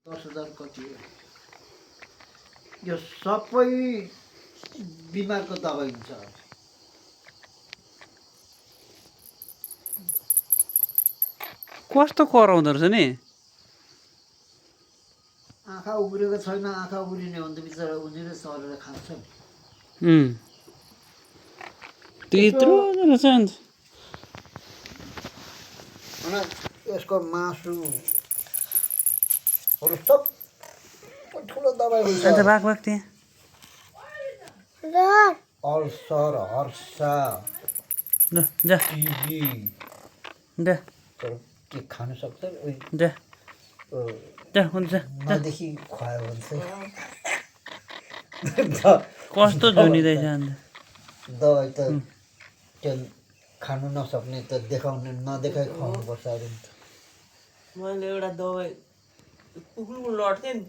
10,000 कति हो यो सबै बिमारको दबाई हुन्छ कस्तो कराउँदो रहेछ नि आँखा उब्रेको छैन आँखा उब्रिने हो भने त बिचरा उनीहरू सरेर खान्छ नि त्यत्रो रहेछ अन्त यसको मासुहरू सबै ठुलो दबाई हुन्छ अन्त बाघ त्यहाँ अल्सर हर्सा ल जा टिबी जा के खानु सक्छ जा जा हुन्छ नदेखि खुवायो भने चाहिँ कस्तो झुनिँदैछ अन्त दबाई त त्यो खानु नसक्ने त देखाउने नदेखाइ खुवाउनुपर्छ अरे मैले एउटा दबाई कुकुरको लड्थेँ नि